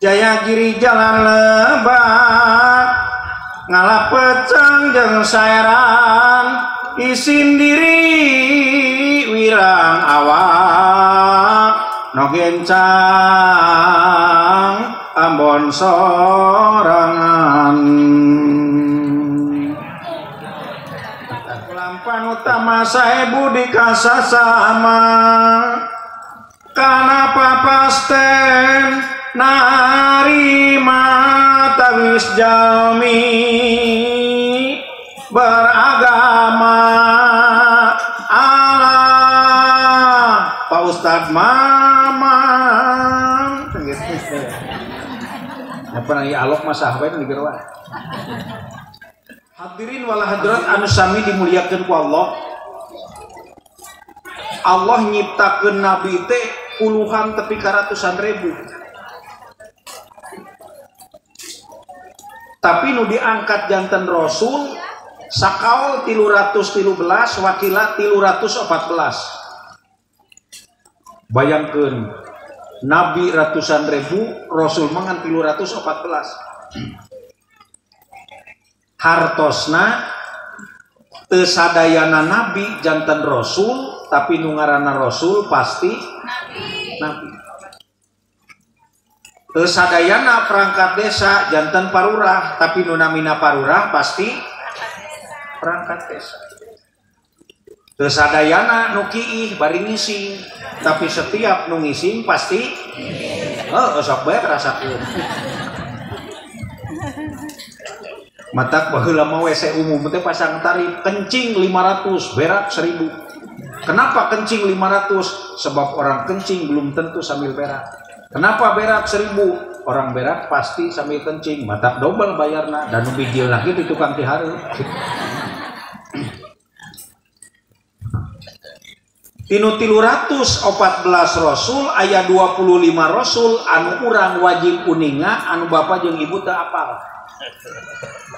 Jayagiri jalan lebak ngalah pecang jeung saeran isin diri wirang awak no gencang Ambon sorangan. Lampan utama saebu di kasasama kanapa pasten narima tawis jalmi beragama. Allah Pak Ustadz Mamang gitu. Apa lagi alok mah sahabat di gerwa. Hadirin wal hadirat anu sami dimuliakeun ku Allah. Allah nyiptakeun nabi teh puluhan tepi ka ratusan ribu. Tapi nu diangkat janten rasul sakaol 313 wakila 314. Bayangkeun nabi ratusan ribu, rasul mangan 314. Hartosna teu sadayana nabi janten rasul, tapi nu ngaranna rasul pasti nabi. Teu sadayana perangkat desa janten parurah, tapi nu namina parurah pasti perangkat desa. Teu sadayana nu kiih bari ngising, tapi setiap nu ngising pasti oh sok bae rasakeun. Matak baheula mah WC umum teh pasang tarif kencing 500, berak 1000. Kenapa kencing 500? Sebab orang kencing belum tentu sambil berak. Kenapa berak 1000? Orang berak pasti sambil kencing, matak dobel bayarna dan nu bijil lagi di tukang tihareup. Tinu 314 rasul aya 25 rasul anu urang wajib uninga anu bapak jeung ibu teu apal.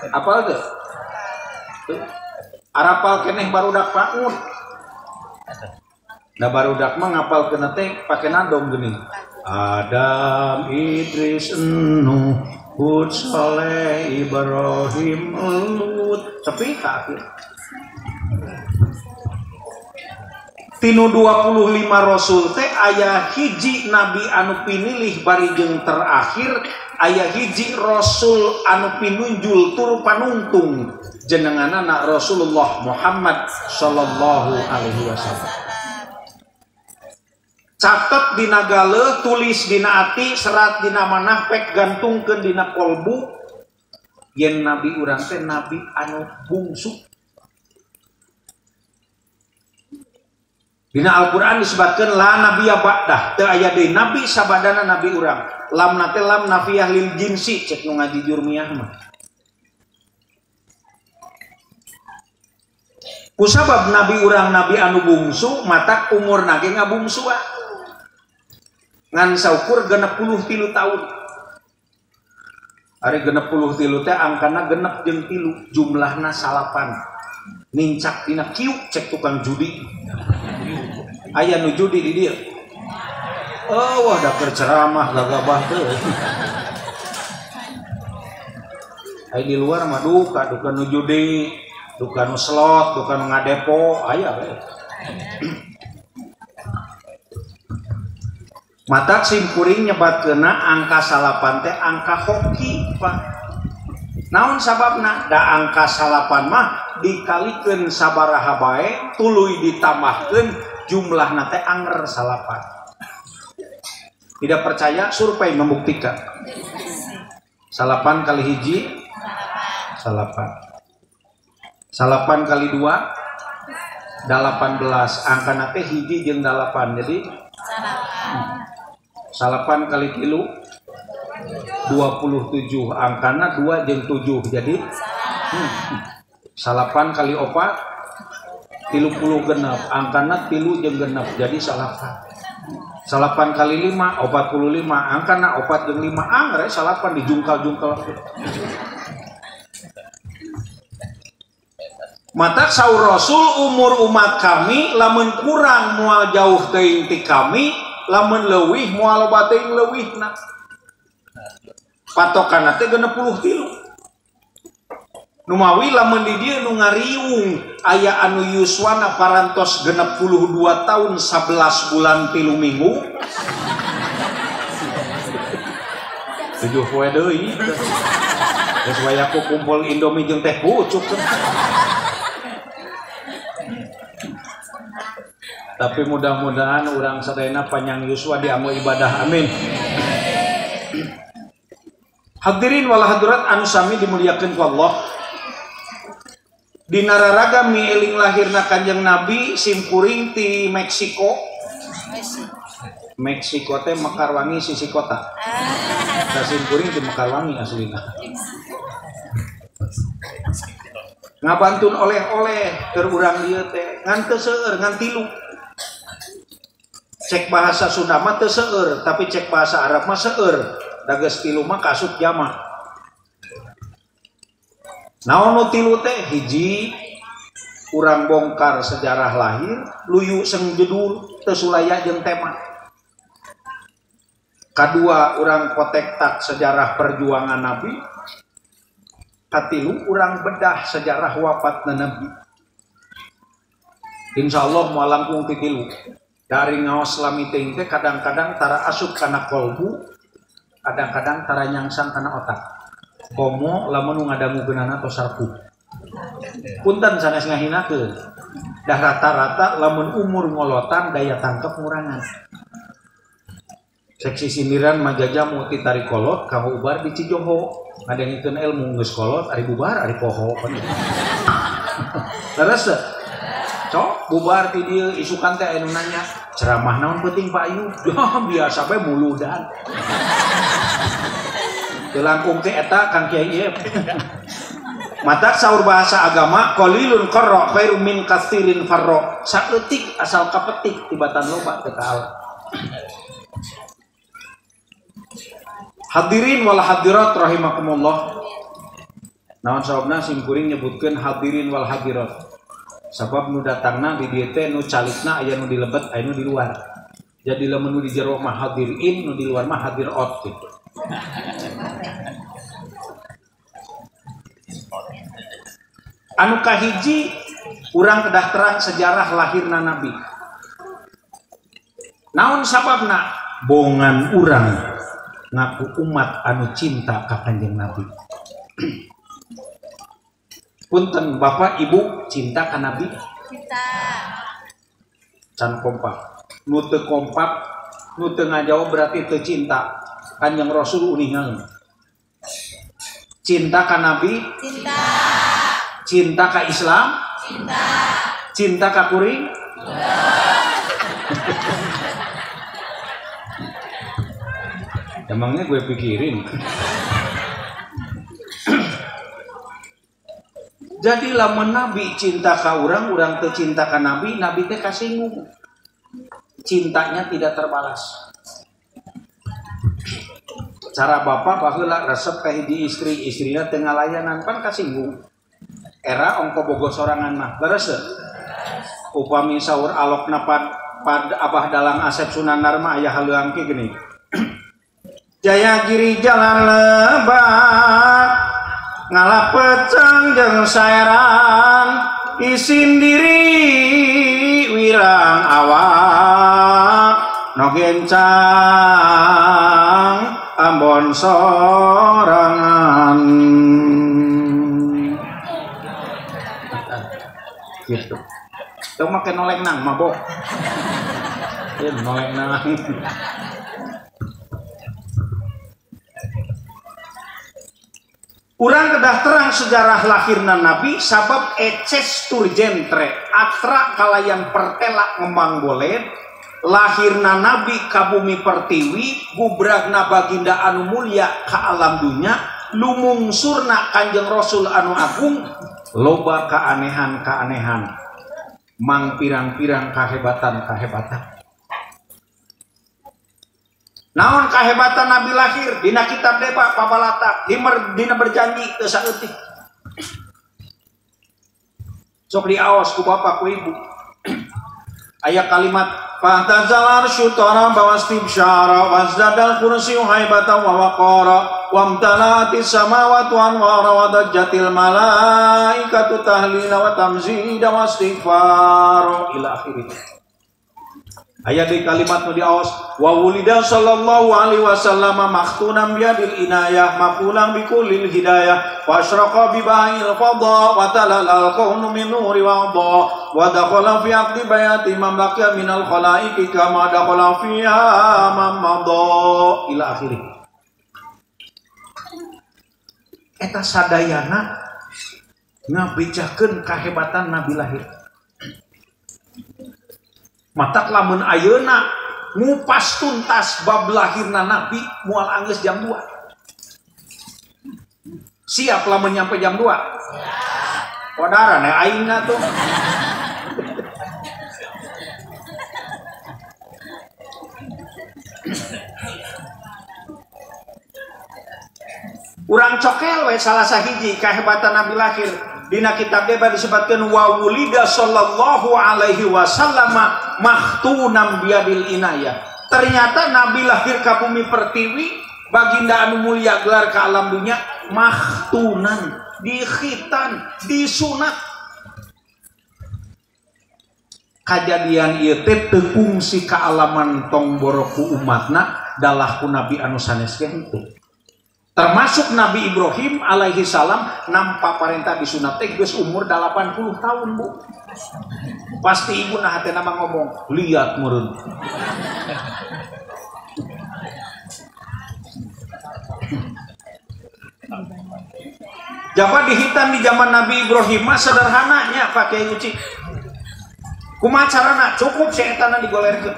Apal teu? Arapal keneh barudak PAUD. Da barudak mah ngapalkeun teh pake nadom geuning. Adam, Idris, Nuh, Hud, Saleh, Ibrahim, Lut, tapi ka akhir. Tinu 25 rasul teh aya hiji nabi anu pinilih bari jeung terakhir, aya hiji rasul anu pinunjul tur panungtung jenenganana Rasulullah Muhammad sallallahu alaihi wasallam. Catet dina galeuh, tulis dina ati, serat dina manah, pek gantungkeun dina kolbu yen nabi urang teh nabi anu bungsu. Dina Al-Qur'an disebutkeun la nabiyya ba'dah, teu aya deui nabi sabadana nabi urang. Lam na teh lam nafiyah lil jinsi cek nu ngaji jurmiyah mah. Kusabab nabi urang nabi anu bungsu, matak umurna ge ngabungsua. Ngan saukur 63 tahun. Ari 63 teh angkana genep jeung 3, jumlahna 9. Nincak dina kiuk cek tukang judi. Aya nu judi di dieu. Oh, wah da keur ceramah gagabah teu. Aya di luar mah duka, duka nu judi, duka nu slot, duka nu ngadepo, aya we. Matak simkuring nyebatkeunna angka 9 teh angka hoki, Pak. Naon sababna? Da angka 9 mah dikalikeun sabaraha bae tuluy ditambahkeun jumlahna teh anger 9. Tidak percaya, survei membuktikan. 9 kali 1 9. 9 kali 2 18. Angkana teh 1 jeung 8. Jadi 9 kali 3 27. Angkana 2 jeung 7. Jadi 9 kali 4 36. Angkana 3 jeung genep. Jadi 9. 9 kali 5 45. Angkana 4 jeung 5. Angre 9 dijungkal-jungkal. Matak saur Rasul umur umat kami lamun kurang moal jauh teuing ti kami, lamun leuwih moal loba teuing leuwihna. Patokanna teh 63. Numawi lamun di dieu nu ngariung aya anu yuswana parantos 62 tahun 11 bulan 3 minggu. 7 poe deui. Geus wayaku kumpul Indomie jeung teh pucuk. Tapi mudah-mudahan urang sadayana panjang yuswa dianggo ibadah, amin. Hadirin wal hadirat anu sami dimuliakeun ku Allah. Dina raraga mieling lahirna Kanjeng Nabi simkuring ti Meksiko. Meksiko teh Mekarwangi sisi kota. Da simkuring ti Mekarwangi aslina. Ngabantun oleh-oleh keur urang dieu teh ngan teu seueur ngan tilu. Cek bahasa Sunda mah teu seueur, tapi cek bahasa Arab mah seueur. Da geus tilu mah kaasup jama. Naon nu tilu teh? Hiji, urang bongkar sejarah lahir, luyu seng jedul teu sulaya jeung tema. Kadua, urang kotektak sejarah perjuangan Nabi. Katilu, urang bedah sejarah wafatna Nabi. Insyaallah moal langkung ti tilu. Dari ngaos lami teuing teh kadang-kadang tara asup kana kolbu, kadang-kadang tara nyangsang kana otak. Komo lamun nu ngadangukeunana tos sarpu. Punten sanes ngahinakeun. Dah rata-rata lamun umur ngolotan daya tangkep ngurangan. Seksi sindiran majajamu ti tari kolot kamu ubar di Cijoho. Ngadengikeun ilmu geus kolot ari bubar ari poho. Leres teu? Cok bubar ti dieu isukan teh anu nanya, ceramah naon penting Pak Ayu? Biasa bae muludan. Teu langkung teh eta Kang Kiai ieu. Matak saur bahasa agama qalilun qarra khairum min katsirin farra. Saeutik asal kapetik tibatan loba teu kaala. Hadirin wal hadirat rahimakumullah. Naon sababna simkuring nyebutkeun hadirin wal hadirat. Sabab nu datangna di dieu teh nu calikna aya nu di lebet aya nu di luar. Jadi lamun nu di jero mah hadirin, nu di luar mah hadirot gitu. Anu kahiji urang kedah terang sejarah lahirna Nabi. Naon sababna? Bongan urang ngaku umat anu cinta ka Kanjeng Nabi. Punten bapak ibu cinta ka Nabi? Cinta. Can kompak. Nu teu kompak, nu teu ngajawab berarti teu cinta. Kanjeng Rasul uningan. Cinta ka Nabi? Cinta. Cinta ka Islam? Cinta. Cinta ka kuring? Emangnya gue pikirin. Jadi lamun Nabi cinta ka urang, urang teu cinta ka Nabi, Nabi teh kasinggung. Cintanya tidak terbalas. Cara bapak baheula resep ka hiji istri, istrina teu ngalayanan pan kasinggung. Era ongko bogo sorangan mah, leres teu? Upami saur alokna pad Abah Dalang Asep Sunandar mah aya haleuang ki geuning. Jaya giri jalan lebat ngalah pecang jeung saeran isin diri wirang awak no gencang ambon sorangan gitu. Tong make noleng nang mabok. Ya noleng nang. Urang kedah terang sejarah lahirna Nabi sabab eces turjentre atra kalayan pertelak ngembang boled lahirna Nabi ka bumi pertiwi gubragna baginda anu mulia ka alam dunya lumungsurna Kanjeng Rasul anu agung loba keanehan-keanehan mang pirang-pirang kahebatan-kahebatan. Naon kahebatan Nabi lahir dina kitab Deba pabalata dina berjanji teu saeutik. Sok diaos ku bapak ku ibu. Aya kalimat fahtazal arsyu taraba wastibsyara wazdadal kursiyyu haibatan wa waqara wamtala'atis samawati anwara wa dajjatil malaikatu tahlila wa tamzida wa istighfara ila akhirih. Aya di kalimat nu diaos wa wulida sallallahu alaihi wasallam makhtunan biyadil inayah maqulan bikulil hidayah wa asraqa bi bahil fadha wa talal kaunu min nuri wa dha wa dakhala fi aqdi bayati man baqiya minal khalaiqi kama dakhala fiha man madha ila akhirih. Eta sadayana ngabejakeun kahebatan Nabi lahir. Matak lamun ayeuna ngupas tuntas bab lahirna Nabi moal anggeus jam 2. Siap lamun nyampe jam 2? Siap. Kodaran ya aingna tuh. Urang cokel we salah sahiji kahebatan Nabi lahir. Dina kitab ge disebutkeun wa wulida sallallahu alaihi wasallam makhtunam biadil inayah. Ternyata Nabi lahir ka bumi pertiwi, baginda anu mulia gelar ka alam dunya makhtunan, dikhitan, disunat. Kajadian ieu teh teu kungsi kaalaman tong boro ku umatna dalah ku nabi anu sanes ge henteu. Termasuk Nabi Ibrahim alaihi salam nampa parentah disunat teh geus umur 80 tahun, Bu. Pasti ibu nah hatena mah ngomong, lihat meureun. Jaba dihitan di zaman Nabi Ibrahim mah sederhananya Pak Kiai Uci. Kumaha carana? Cukup si etana digolerkeun.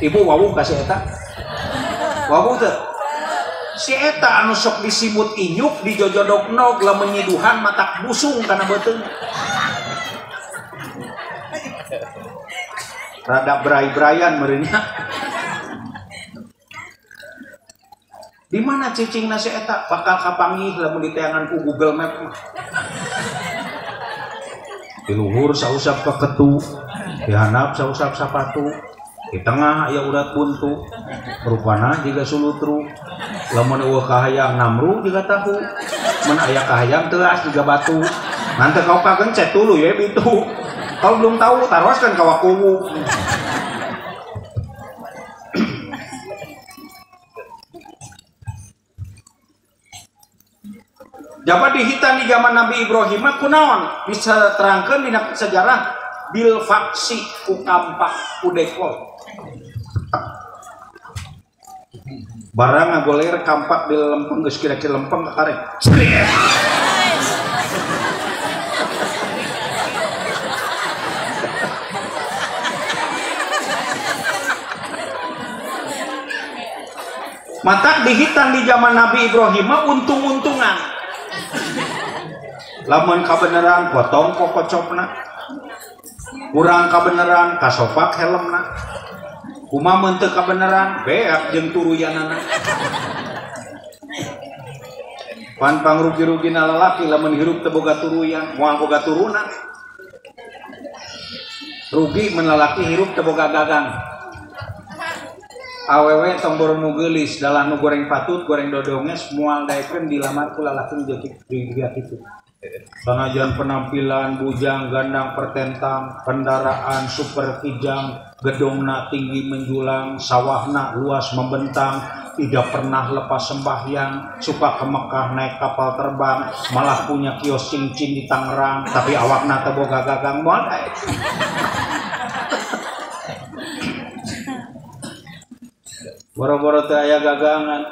Ibu wawuh ka si eta. Wawuh teu? Si eta anu sok disimut inyuk dijojodoknog lamun nyiduhan matak busung kana beuteung. Rada berai-beraian meureunnya. Di mana cicingna si eta bakal kapanggih lamun diteangan ku Google Map mah. Di luhur sausap keketu, di handap sausap sapatu, di tengah aya urat buntu, rupana jiga sulutru. Lamun eueuh kahayang namru jiga tahu, mun aya kahayang teuas jiga batu. Nanti kau kagencet dulu ya bitu. Kalau belum tahu taroskan ka wakuwu. Jaba dihitan di zaman Nabi Ibrahim kunaon bisa terangkeun dina sejarah bil faksi ku kampak ku dekol. Barang ngagoler kampak di lempeng geus kira-kira lempeng ka karek. Matak dihitan di zaman Nabi Ibrahim untung-untungan. Lamun kabeneran potong kokocopna, kurang kabeneran kasopak helmna, kumaha mun teu kabeneran beak jeung turuyanana. Pan pangrugi-rugina lalaki lamun hirup teu boga turuyan, moal boga turunan. Rugi mun lalaki hirup teu boga gagang. Awewe tong boro nu geulis, dalah nu goreng patut, goreng dodonges, moal daekeun dilamar ku lalaki nu jiga kitu. Sanajan penampilan bujang gandang pertentang, kendaraan super kijang, gedongna tinggi menjulang, sawahna luas membentang, tidak pernah lepas sembahyang, suka ke Mekah naik kapal terbang, malah punya kios cincin di Tangerang, tapi awakna teu boga gagang moal daek. Boro-boro teu aya gagangan.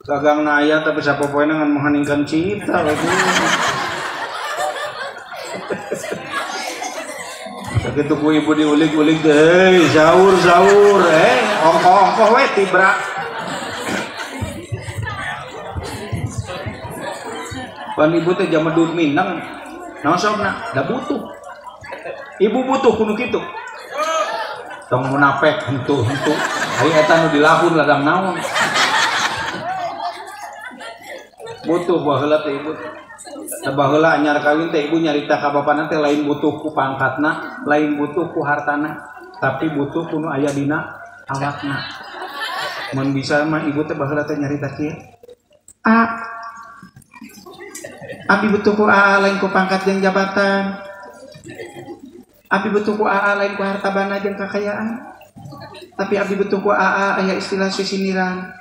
Gagangna aya tapi sapopoena ngan mengheningkan cipta. Sakitu ku ibu diulik-ulik teh, hei sahur-sahur, ongkoh-ongkoh we tibra. Pan ibu teh jaman Minang, naon sobna? Da butuh. Ibu butuh kudu kitu. Tong munafik hentu-hentu. Ari eta nu dilahun ladang naon. Butuh baheula teh ibu. Da baheula anyar kawin teh ibu nyarita ka bapana teh lain butuh ku pangkatna, lain butuh ku hartana, tapi butuh ku nu aya dina awakna. Mun bisa mah ibu teh baheula teh nyarita kieu. A Abi butuh ku AA lain ku pangkat jeung jabatan. Abi butuh ku AA lain ku harta bana jeung kakayaan. Tapi abi butuh ku AA aya istilah sisiniran.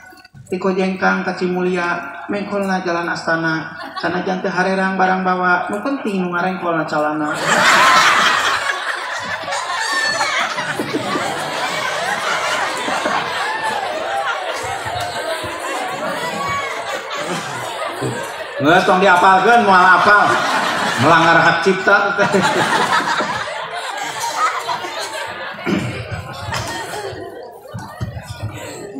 Tiko jengkang ka Cimulia, mengkolna jalan astana. Sanajan teu harerang barang bawa, nu penting nu ngarengkolna calana. Geus tong diapalkeun moal apal. Melanggar hak cipta teh.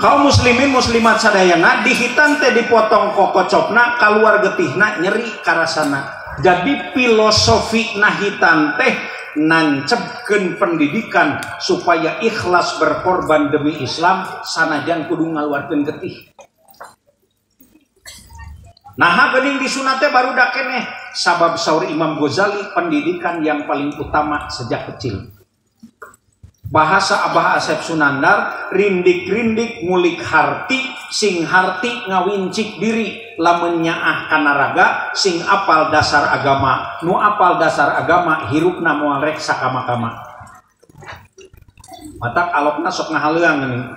Kaum muslimin muslimat sadayana dihitan teh dipotong kokocopna kaluar getihna nyeri karasana. Jadi filosofi nahitan teh nancepkeun pendidikan supaya ikhlas berkorban demi Islam sanajan kudu ngaluarkeun getih. Nah, geuning disunat teh barudak keneh sabab saur Imam Ghazali pendidikan yang paling utama sejak kecil. Bahasa Abah Asep Sunandar, rindik-rindik ngulik harti, sing harti ngawincik diri, lamun nyaah kana raga, sing apal dasar agama, nu apal dasar agama hirupna moal rek sakama-kama. Matak alokna sok ngahaleang geuning.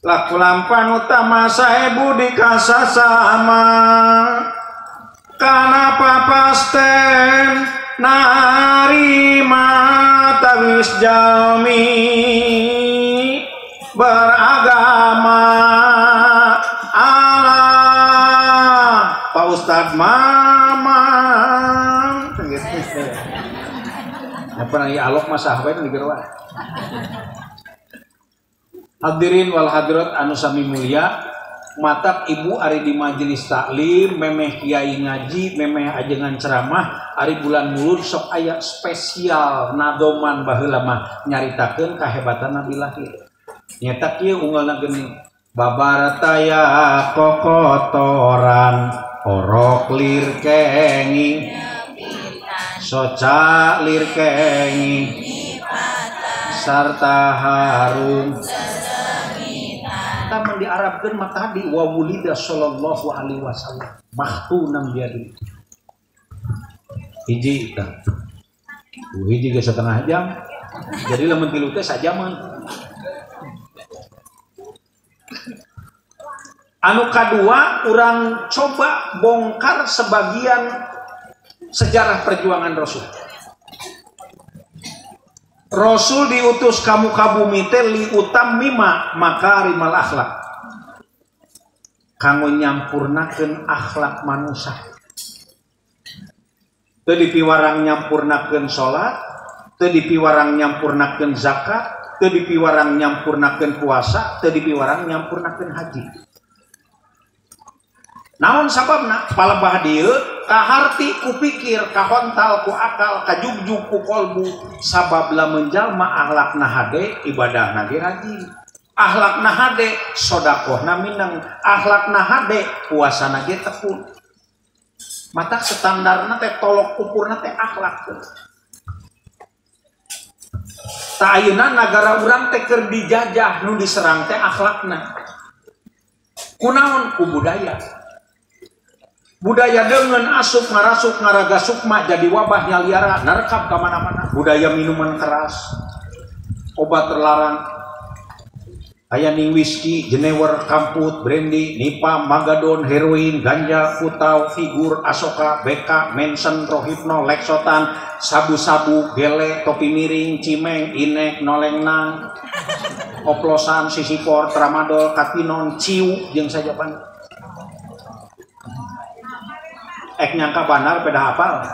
Laku lampan utama saebu di kasasama, kanapa pasten narima tawis jalmi beragama. Allah Pak Ustad Mamang gitu. Apa nang alok mah saha bae nu digeroan. Hadirin wal hadirat anu sami mulia, matak ibu ari di majelis taklim, memeh kiai ngaji, memeh ajengan ceramah, ari bulan Mulud sok aya spesial nadoman baheula mah nyaritakeun kahebatan Nabi lahir. Nyata kieu unggalna geuning babarataya kokotoran orok lir kenging soca lir kenging sarta harum. Taman diarabkeun mah tadi wa wulida sallallahu alaihi wasallam mahtunam biadi. Hiji tah. Hiji ge setengah jam. Jadi lamun tilu teh sajaman. Anu kadua urang coba bongkar sebagian sejarah perjuangan Rasul. Rasul diutus ka muka bumi teh liutammima makarimal akhlak. Kanggo nyampurnakeun akhlak manusia. Teu dipiwarang nyampurnakeun salat, teu dipiwarang nyampurnakeun zakat, teu dipiwarang nyampurnakeun puasa, teu dipiwarang nyampurnakeun haji. Naon sababna? Palebah dieu kaharti ku pikir, kahontal ku akal, kajugjug ku kolbu. Sabab lamun jalma akhlakna hade, ibadahna ge rajin. Akhlakna hade, sodakohna mineng. Akhlakna hade, puasana ge tekun. Matak standarna teh tolok ukurna teh akhlak. Ta ayeuna nagara urang teh keur dijajah, nu diserang teh akhlakna. Kunaon? Ku budaya. Budaya dengan asup ngarasup ngaraga sukma jadi wabah nyaliara nerekap ke mana-mana. Budaya minuman keras, obat terlarang, aya ning whisky, jenewer, kamput, brandy, nipa, magadon, heroin, ganja, kutau, figur, asoka, beka, mensen, rohipno, lexotan, sabu-sabu, gele, topi miring, cimeng, inek, nolengnang, oplosan, sisipor, tramadol, katinon, ciu, jeung sajaban. Ek nyangka banar peda hafal.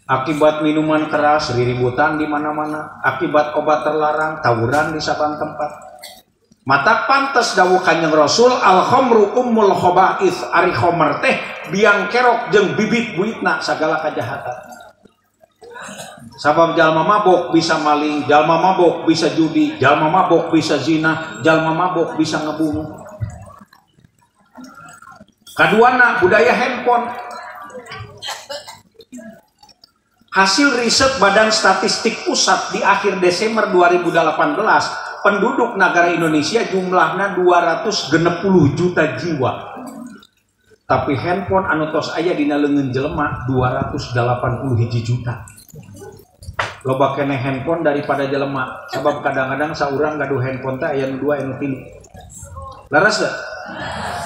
Akibat minuman keras, riributan di mana-mana. Akibat obat terlarang, tawuran di saban tempat. Mata pantes dawuh Kanjeng Rasul al khamru ummul khaba'ith, ari khamr teh biang kerok jeung bibit buitna sagala kajahatan. Sabab jalma mabok bisa maling, jalma mabok bisa judi, jalma mabok bisa zina, jalma mabok bisa ngebunuh. Kaduana budaya handphone. Hasil riset Badan Statistik Pusat di akhir Desember 2018, penduduk negara Indonesia jumlahnya 260 juta jiwa. Tapi handphone anu tos aya dina leungeun jelema 281 juta. Loba keneh handphone daripada jelema, sabab kadang-kadang saurang gaduh handphone teh aya nu 2 anu 3. Leres teu?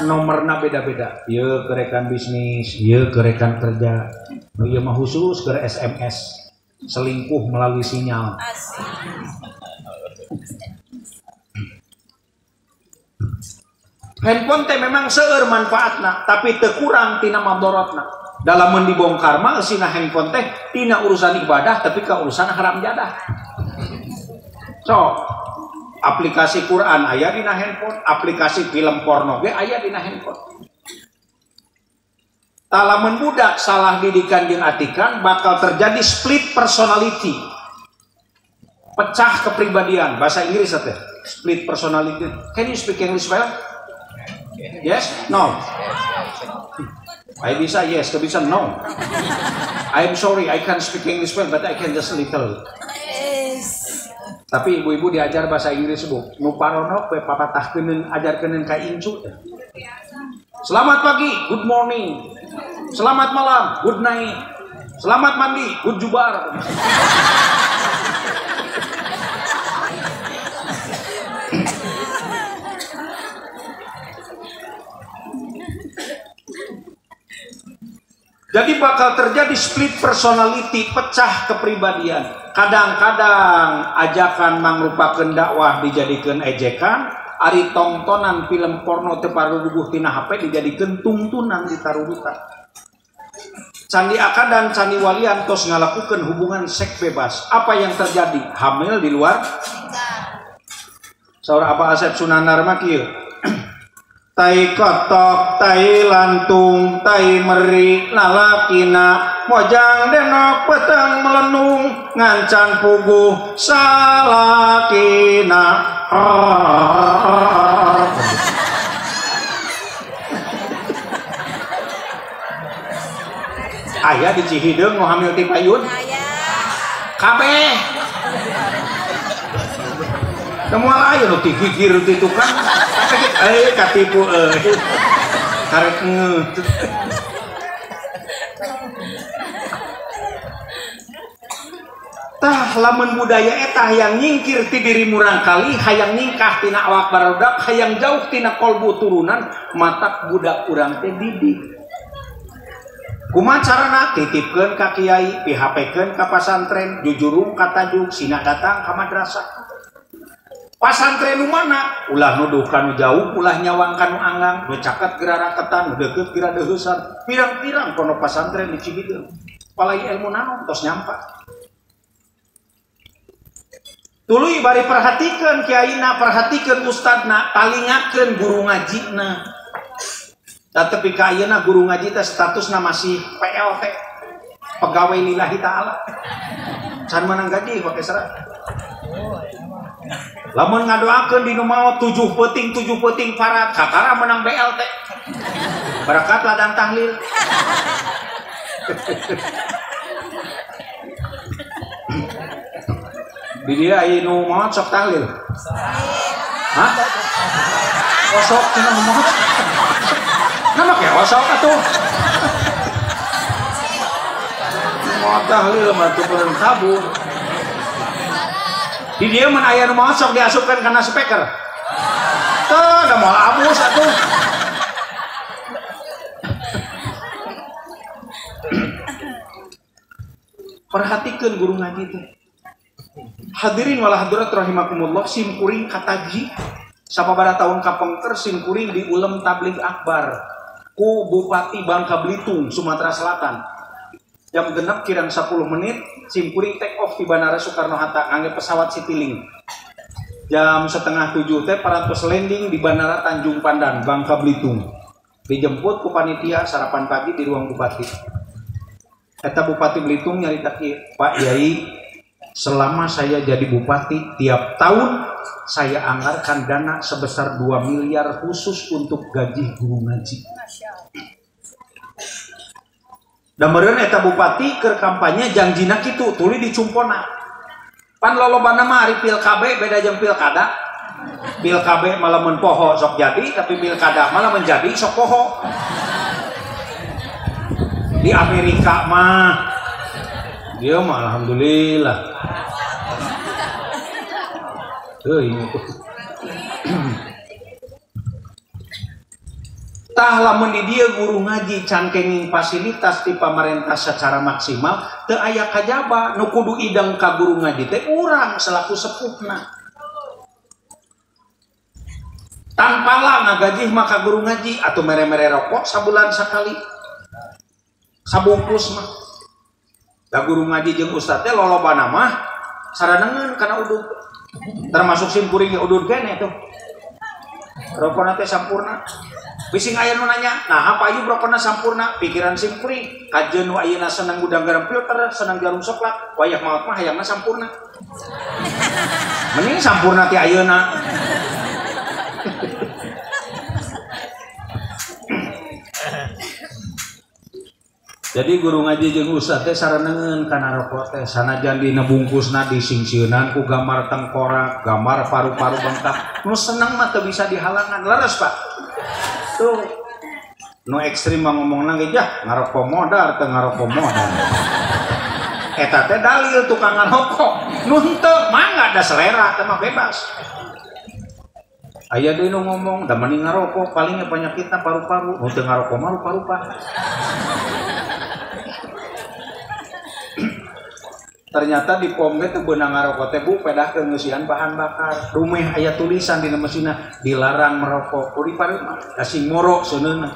Nomorna beda-beda. Ieu ke rekan bisnis, ieu ke rekan kerja. Nu ieu mah khusus ke SMS. Selingkuh melalui sinyal. Handphone teh memang seueur manfaatna, tapi teu kurang tina madorotna. Dalam dibongkar mah eusina handphone teh tina urusan ibadah tapi ka urusan haram jadah. So, aplikasi Quran aya dina handphone, aplikasi film porno ge aya dina handphone. Tah lamun budak salah didikan jeung atikan bakal terjadi split personality. Pecah kepribadian, bahasa Inggris teh split personality. Can you speak English well? Yes? No. I bisa yes, to bisa no. I'm sorry, I can't speak English well, but I can just a little. Yes. Tapi ibu-ibu diajar bahasa Inggris bu, nu paronok we papatahkeun ajarkeun ka incu. Selamat pagi, good morning. Selamat malam, good night. Selamat mandi, good jubar. Jadi bakal terjadi split personality, pecah kepribadian. Kadang-kadang ajakan mangrupakeun dakwah dijadikeun ejekan, ari tongtonan film porno teu paruguh tina HP dijadikeun tungtunan ditarurutan. Candi Akadan, Candi Walian tos ngalakukeun hubungan seks bebas. Apa yang terjadi? Hamil di luar. Saur Abah Asep Sunanar mah kieu. Tai kotok, tai lantung, tai meri lalakina, mojang denok peteng melenung, ngancan puguh salakina. Aya di Cihideung nu hamil ti payun? Kabeh. Semua aya nu ti gigir ti tukang. Katipu karek nge. Tah lamun budaya eta hayang nyingkir ti diri murangkali, hayang ningkah tina awak barudak, hayang jauh tina kolbu turunan, matak budak urang teh didik. Kumaha carana? Titipkeun ka kiai, PHP-keun ka pasantren, jujurung ka tajuk, sina datang ka madrasah. Pasantren nu mana? Ulah nuduh kanu jauh, ulah nyawang kanu anggang, nu caket geura raketan, nu deukeut geura deuheusan. Pirang-pirang pondok pasantren di Cihideung. Palai ilmu naon tos nyampa. Tuluy bari perhatikeun kiaina, perhatikeun ustadna, talingakeun guru ngajina. Tapi ka ayeuna guru ngaji teh statusna masih PLT, pegawai lillahi ta'ala. Can menang gaji pakai serat. Lamun ngadoakeun di nu maot 7 peuting 7 peuting parat, kakara menang BLT. Berkat ladang tahlil. Di dia aya nu maot sok tahlil. Hah? Osok cenah nu maot. Nah make osok atuh. Maot tahlil mah teu peureun kabur. Di dia mun aya nu maot sok diasupkeun kana speaker. Teu da moal abus atuh. Perhatikeun guru ngaji teh. Hadirin wal hadirat rahimakumullah, simkuring kataji sababaraha tahun kapengker simkuring di ulem tabligh akbar ku Bupati Bangka Belitung, Sumatera Selatan. Jam genep kirang 10 menit simkuring take off di Bandara Soekarno Hatta ngangge pesawat Citylink. Jam 6:30 teh parantos landing di Bandara Tanjung Pandan, Bangka Belitung. Dijemput ku panitia sarapan pagi di ruang bupati. Eta Bupati Belitung nyarita kieu, Pak Yai, selama saya jadi bupati tiap tahun Saya anggarkan dana sebesar 2 miliar khusus untuk gaji guru ngaji. Da meureun eta bupati keur kampanye jangjina kitu tuluy dicumpona. Pan lolobana mah ari pil KB beda jeung pilkada. Pil KB malah mun poho sok jadi, tapi pilkada malah menjadi sok poho. Di Amerika mah dia mah alhamdulillah. Teuing tuh. Tah lamun di dieu guru ngaji can kenging fasilitas ti pamarentah secara maksimal teu aya kajaba nu kudu idang ka guru ngaji teh urang selaku sepuhna. Tanpa lah ngagajih maka guru ngaji atau mere-mere rokok sabulan sakali. Sabungkus mah. Da guru ngaji jeung ustad teh lolobana mah saranengeun kana udud. Termasuk sim kuring ge udud keneh tuh. Rokona teh sampurna. Bising aya nu nanya, nah apa ayu rokona sampurna? Pikiran sim kuring, kajeun nu ayeuna seneng gudang garam filter, seneng jarum soklat, wayah maot mah hayangna sampurna. Mending sampurna ti ayeuna. Jadi guru ngaji jeung ustad teh saranengeun kana rokok teh sanajan dina bungkusna disingsieunan ku gambar tengkorak, gambar paru-paru bengkak. Nu seneng mah teu bisa dihalangan. Leres, Pak. Tuh. Nu ekstrim mah ngomongna ge jah ngarokok modar teu ngarokok modar. Eta teh dalil tukang ngarokok. Nu henteu mangga da selera teh mah bebas. Aya deui nu ngomong da mending ngarokok palingnya penyakitna paru-paru, nu teu ngarokok mah rupa-rupa. Ternyata di pom ge teu beunang ngarokok teh bu pedah keur ngeusian bahan bakar. Rumeh aya tulisan dina mesinna dilarang merokok. Kudu dipareuman da sing moro seuneuna.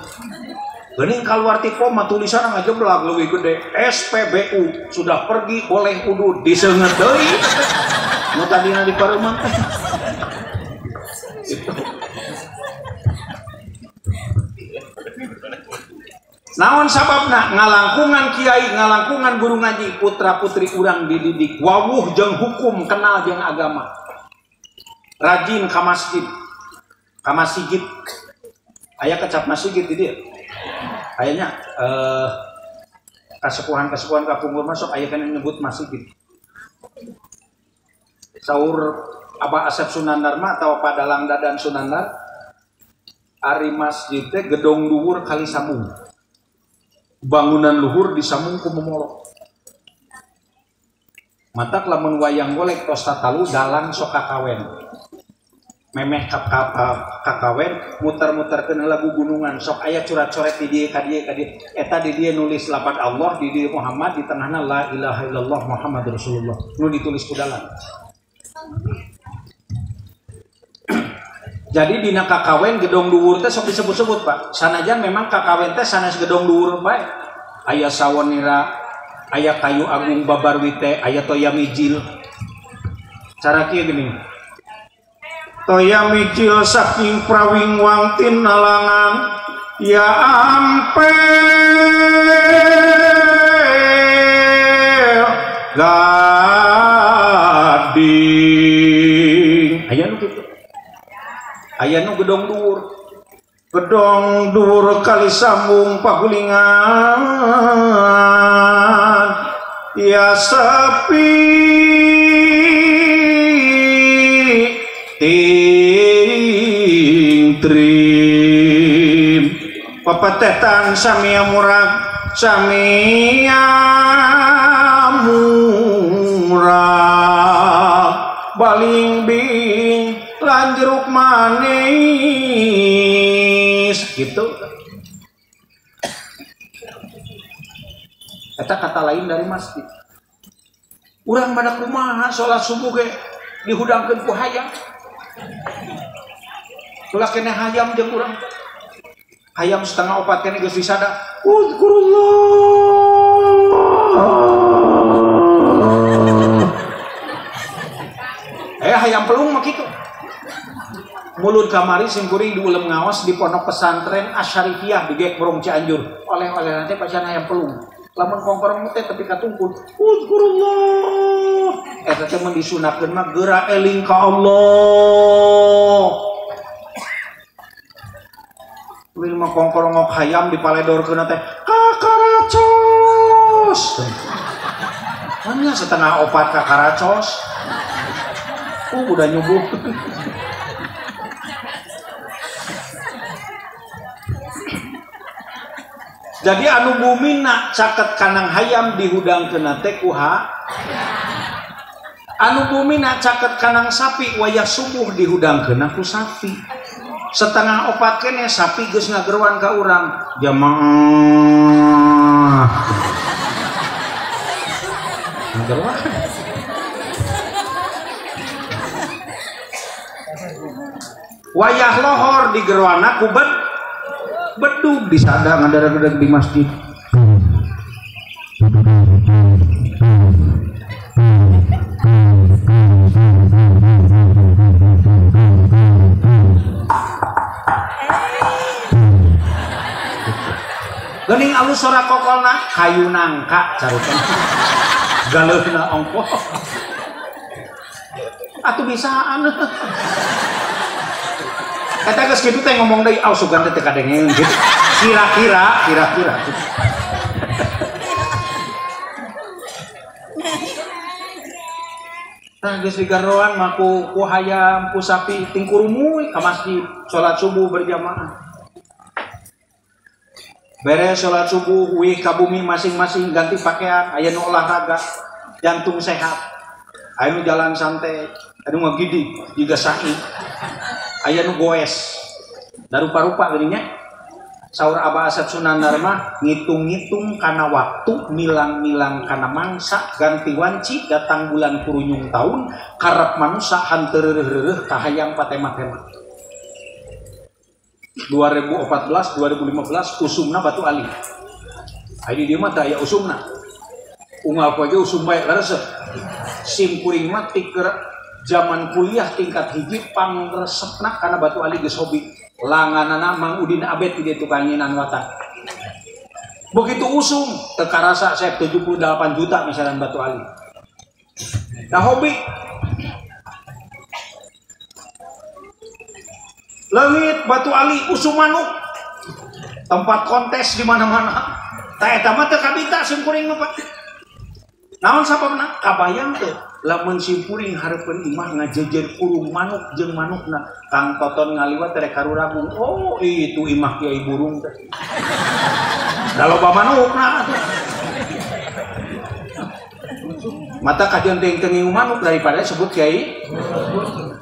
Geuning kaluar ti pom mah tulisanna ngajeblak leuwih gede SPBU sudah pergi boleh udud diseungeut deui. Nu tadina dipareuman teh. Gitu. Naon sababna ngalangkungan kiai, ngalangkungan guru ngaji, putra-putri urang dididik wawuh jeung hukum, kenal jeung agama. Rajin ka masjid. Ka masjid. Aya kecap masjid di dieu. Ayanya kasepuhan-kasepuhan kapungkur masuk aya kan nyebut masjid. Saur Abah Asep Sunandar mah atau Pak Dalang Dadan Sunandar, ari masjid teh gedong dhuwur kali sambung. Bangunan luhur disambung ku momolok. Matak lamun wayang golek tos tatalu dalang sok kakawen. Memeh kakawen muter-muterkeun lagu gunungan sok aya curat-coret di dieu ka dieu ka dieu. Eta di dieu nulis lapat Allah, di dieu Muhammad, di tengahna la ilaha illallah Muhammad Rasulullah. Nu ditulis ku dalang. Jadi dina kakawen gedong dhuwur teh sok disebut-sebut, Pak. Sanajan memang kakawen teh sanes gedong dhuwur bae. Aya sawenira, aya kayu agung babarwite, aya toya mijil. Cara kieu geuning. Toya mijil saking prawingwang tinalangan ya ampel gading. Aya nu kitu. Aya nu gedong dhuwur. Gedong dhuwur kali sambung pagulingan ya sepi ting trim papatetan samia murag samia murag baling bing lan jeruk manis gitu. Eta kata lain dari masjid. Urang pada kumaha salat subuh ge dihudangkeun ku hayam. Ulah kene hayam jeung urang. Hayam 3:30 kene geus disada. Uzkurullah. Hayam pelung mah kitu. Mulud kamari simkuring diulem ngaos di pondok pesantren Asyarifiyah di Gek Murung Cianjur. Oleh-oleh nanti pacan hayam pelung. Lamun kongkorong teh tapi katungkul uzkurullah eta teh mun disunahkeun mah geura eling ka Allah. Lamun mah kongkorong hayam dipaledorkeun teh kakaracos. Hanya 3:30 kakaracos. Udah nyubuh. Jadi anu bumina caket kanang hayam dihudangkeun teh ku anu bumina caket kanang sapi wayah subuh dihudangkeun ku sapi. 3:30 kene sapi geus ngageroan ka urang jamaah. Ngageroan. Wayah lohor digeroana ku bedug disadang ngadara-gedeg di masjid. Geuning alus sora kokolna kayu nangka carukan. Galeuhna ongkoh. Atuh bisaan. Eta geus kitu teh ngomong deui, "Aw sugan teh teu kadengeun." Gitu. Kira-kira. Tah geus digaroan mah ku hayam, ku sapi tingkurumuy ka masjid salat subuh berjamaah. Beres salat subuh uih ka bumi masing-masing ganti pakaian, aya nu olahraga, jantung sehat. Aya nu jalan santai, aya nu ngagidig jiga sa'i. Aya nu goes. Da rupa-rupa geuning nya. Saur Abah Asep Sunandar mah ngitung-ngitung kana waktu, milang-milang kana mangsa, ganti wanci datang bulan kurunyung taun, karep manusa hanteu reureuh-reureuh kahayang patema-tema. 2014 2015 usumna Batu Ali. Aya di dieu mah teu aya usumna. Unggal poe ge usum bae leresep. Sim kuring mah ti zaman kuliah tingkat hiji pangresepna kana Batu Ali geus hobi. Langanana Mang Udin Abed di tukang nyinan watan. Begitu usum teu karasa saya 78 juta misalnya Batu Ali. Nah hobi leungit Batu Ali usum manuk. Tempat kontes di mana-mana. Tah eta mah teu kabita sim kuring mah Pak. Naon sababna? Kabayang teu lamun sim kuring hareupeun imah ngajejer kurung manuk jeung manukna. Kang Toton ngaliwat rek karuragung. Oh, itu imah Kiai Burung teh. Da loba manukna atuh. Mata kajian teh teu ngingu manuk daripada sebut Kiai.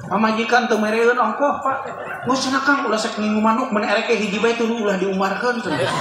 Pamajikan teu mereun ongkoh, Pak. Geus cenah Kang ulah sok ngingu manuk mun erek hiji bae tuluy ulah diumarkeun cenah.